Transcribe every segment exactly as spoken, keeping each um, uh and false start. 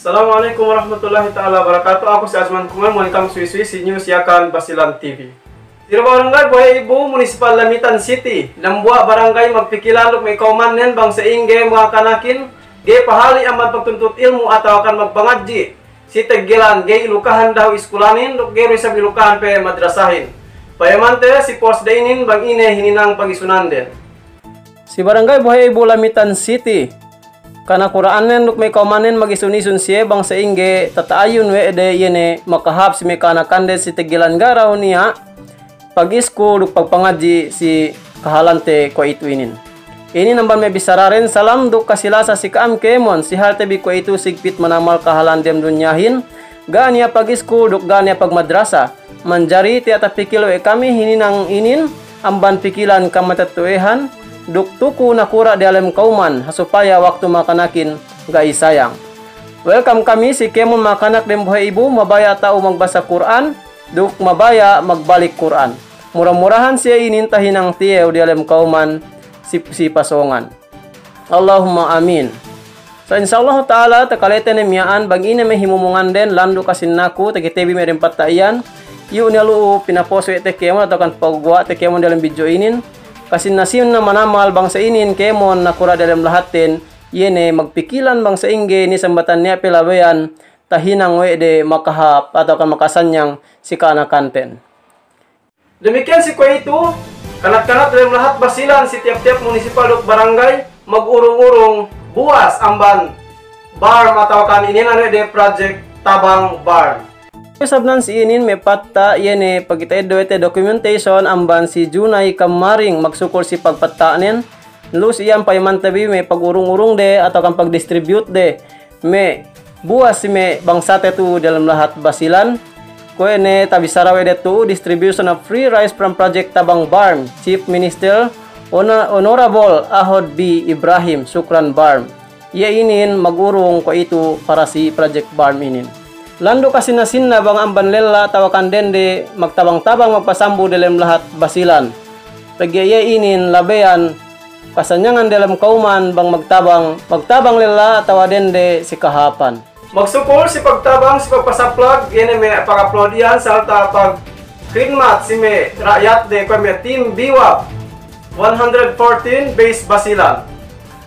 Assalamu alaikum warahmatullahi ta'ala wabarakatuh. Aku si Azman Kumel, mangga'i kam suwi-suwi si News Yakan Basilan T V. Si Barangay Buha'ibu, Munisipal Lamitan City, dambuwa' barangay magpikilan duk me' kawmannen bang sa'ingge manga kanakin ga'i pahali' amban pagtuntut ilmu' atawakan magpangadji'. Si teggelan ga'i ilukahan dahu' iskulanin duk ga'i du isab ilukahan pe madrasahin. Payamante si post de inin bang ine hininang pagisunanden. Si Barangay Buha'ibu, Lamitan City, kanakura'annen duk me' kawmannen magisun-isun siye bang sa'ingge tata'ayun we' de iye ne makahāp si me' kanakande si teggelan ga' dahu' niya' pagiskul duk pagpangadji' si kahalante kuwe'itu inin. Inin amban me' bissaraden, salam duk kasilasa si ka'am kēmon, si halte bi kuwe'itu sigpit manamal kahalan dem dunyahin, ga' niya' pagiskul duk ga' niya' pagmadrasa. Manjari tiya' tapikil we' kami hininang inin amban pikilan kamatetto'ahan duk tuku nakura' diyalem kawman, ha supaya waktu makanakin ga'i sayang. Welcome kami si kēmon makanak dem Buha'ibu, mabaya' ta'u magbasa Kur'an duk mabaya' magbalik Kur'an. Mura-murahan siye inin tahinang tiyew diyalem kawman si, si pasōngan. Allahumma amin. Sa' insya Allahu ta'ala, takalete ne miya'an bang ine me' himumunganden, landu' kasinnaku, takite bi me' dem patta' iyan, iyu' ne lu'u pinapost we' te kēmon atawakan paguwa' te kēmon diyalem video inin. Kasinna-sinna manamal bang sa'inin kēmon nakura' diyalem lahatten, iye ne magpikilan bang sa'ingge ne sambatan niya' pe labeyan tahinang we' de makahāp atawakan makasanyang si ka'anakanten. Damikiyan si kuwe'itu, kanak-kanak diyalem lahat Basilan si tiyap-tiyap munisipal duk barangay magurung-urung buwas amban BARMM atawakan inin anu de, Project Tabang BARMM. Sabnan si inin me' patta' iye ne pagita'eddo' we' te documentation amban si Junay Kamaring, magsukul si pagpatta'nen. Lu'u si iyan payamante bi me' pagurung-urung de atawakan pagdistribute de me' buwas si me' bangsate tu'u diyalem lahat Basilan. Kuwe' ne tabissara we' de tu'u distribution of free rice from Project Tabang BARMM, Chief Minister Hon-, Honorable Ahod B Ibrahim, Sukran BARMM. Iye inin magurung kuwe'itu para si Project BARMM inin. Landu' kasinna-sinna bang amban lella atawakan dende magtabang-tabang magpasambu diyalem lahat Basilan. Pegge' iye inin labeyan kasanyangan diyalem kawman bang magtabang, magtabang lella atawa dende si kahāpan. Magsukul si pagtabang si pagpasaplag, iye ne me' pag-upload iyan salta' pagkhidmat si me' ra'yat de kuwe' me' Team B W A B one hundred fourteen Base Basilan.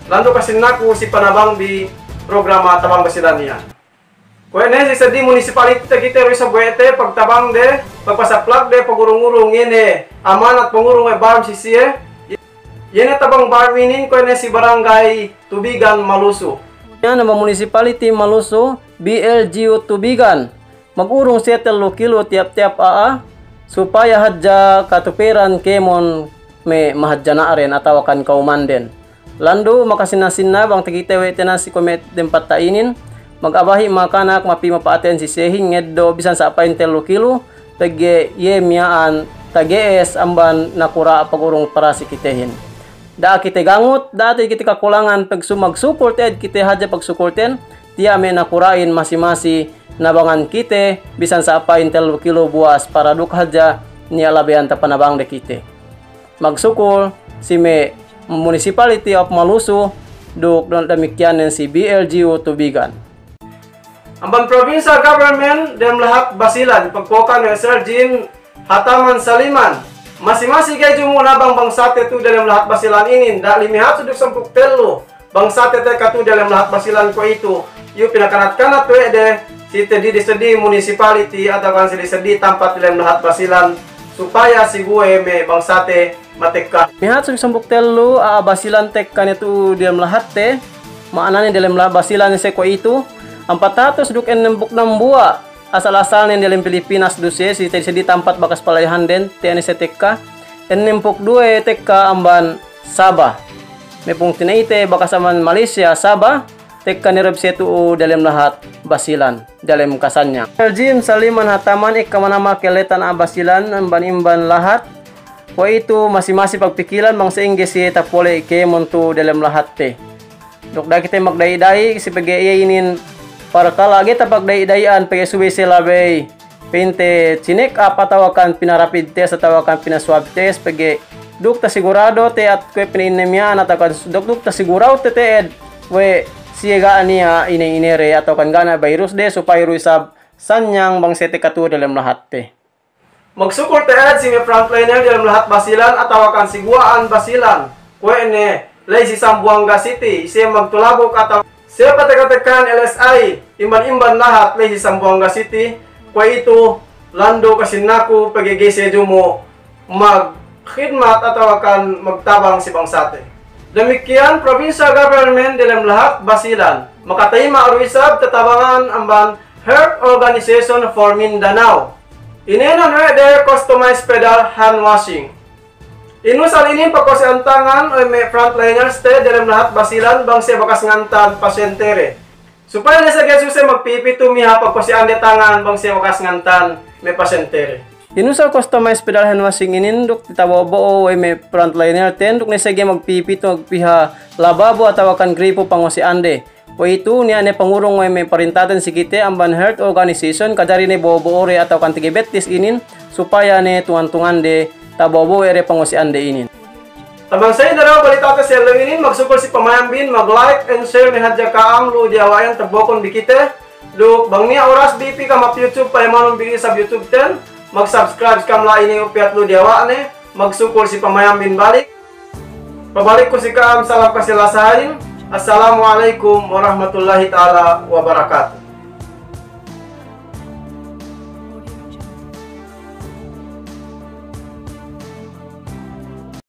Landu' kasinnaku si panabang bi programa Tabang Basilan iyan. Kuwe' ne si seddi munisipaliti takite du isab we' te pagtabang de, pagpasaplag de, pagurung-urung, iye ne amanat pangurung we' BARMM si siye. Iye ne tabang BARMM inin kuwe' ne si Barangay Tubigan, Maluso. Iye ne amban munisipaliti Maluso, B L G U Tubigan. Magurung siye tellu kilu tiyap-tiyap a'a, supaya hadja katuperan kēmon me' mahadjana'den atawakan kawmanden. Landu' makasinna-sinna bang takite we' te na si kuwe' me' dem patta' inin, magabahi makanak mapī mapa'aten si siyehin ngeddo' bisan sa' pa'in tellu kilu, pegge' iye miya'an tage'es amban nakura' pagurung para si kitehin. Da'a kite gangut, da'a te'ed kite kakulangan pagsu-, magsukul te'ed kite hadja pagsukulten, tiya' me' nakura'in masi-masi nabangan kite, bisan sa' pa'in tellu kilu buwas para duk hadja niya' labeyan tapanabang de kite. Magsukul si me' Municipality of Maluso duk damikiyanen si B L G U Tubigan. Amban provincial government dem lahat Basilan, pagpokan we' Sir Jim Hataman Saliman, masi-masi ga'i jumu' nabang bangsate tu'u dem lahat Basilan inin, da' lime hatus duk sampū' duk tellu bangsate tekka tu'u dem lahat Basilan kuwe'itu, iyu' pinakanat-kanat we' de si seddi-seddi municipality atawa kan seddi-seddi tampat dem lahat Basilan, supaya si guwe' me' bangsate matekka. Lime hatus duk sampū' duk tellu a'a Basilan tekka ne tu'u dem lahatte, ma'anane dem lahat Basilan se kuwe'itu, ampat hatus duk ennempū' duk dambuwa' asal-asalnen dem Pilipinas du siye, si seddi-seddi tampat bakas palayahanden, tiya' ne siye tekka, ennempū' duk duwe tekka amban Sabah. Me' pungtina'ite bakas amban Malaysia, Sabah, tekka ne du siye tu'u dem lahat Basilan, dem kasanyang. Sir Jim Saliman Hataman, ekka manamal kelletan a'a Basilan amban imban lahat, kuwe'itu masi-masi pagpikilan bang sa'ingge siye tapole' kēmon tu'u dem lahatte. Duk da'a kite magda'i'-da'i', si pegge' iye inin parkala' ga'i tapagda'i'-da'i'an, pegge' subey siye labey pa'inte chineck up atawa kan pinarapid test atawa kan pinaswab test, pegge' duk tasigurado te'ed kuwe' pina'inne miya'an atawa kan duk, duk tasigurado te'ed we' Siye ga' niya' ine-inede atawakan ga' niya' virus de supaya du isab sanyang bang siye tekka tu'u delem lahatte. Magsukul te'ed si me' frontliner delem lahat Basilan atawakan si guwa'an Basilan, kuwe' ne la'i si Sambuwangga City, siye magtulabuk atawa siye pateka-tekahan L S I, imban-imban lahat la'i si Sambuwangga City, kuwe' itu landu' kasinnaku pegge' ga'i siye dumu' magkhidmat atawakan magtabang si bangsate. Damikiyan, provincial government delem lahat Basilan makatayima' du isab tatabangan amban Health Organization for Mindanao. Inēnan we' de customized pedal hand washing. Inusal inin pakose'an tangan we' me' frontliners te delem lahat Basilan bang siye bakas ngantan pasyentede. Supaya ne sege suse magpipitu miha pakose'ande tangan bang siye bakas ngantan me' pasyentede. Inusal customized pedal hand washing inin duk titabo'o-bo'o we' me' frontliner ten duk ne sege magpipitu magpiha lababo atawakan gripo pangose'ande. Kuwe' itu niya' ne pangurung we' me' parintaten si kite amban health organization kajari ne bo'o-bo'ode atawakan tege bettis inin supaya ne tungan-tungande tabo'o-bo'o we' de pangose'ande inin. Tabang sa'ingge daw balitate si ellew inin, magsukul si pamayambin, mag-like and share ne hadja ka'am lu'u diyawa'in tabo'okun bi kite. Duk bang niya' oras bi pī ka'am hap YouTube payamanun bi isab YouTube ten, mag-subscribe ka'am la'i ne upiyat lu'u diyawa'ne. Magsukul si pamayambin balik. Pabalikku si ka'am salam kasilasahin. Assalamu alaikum warahmatullahi ta'ala wabarakatuh.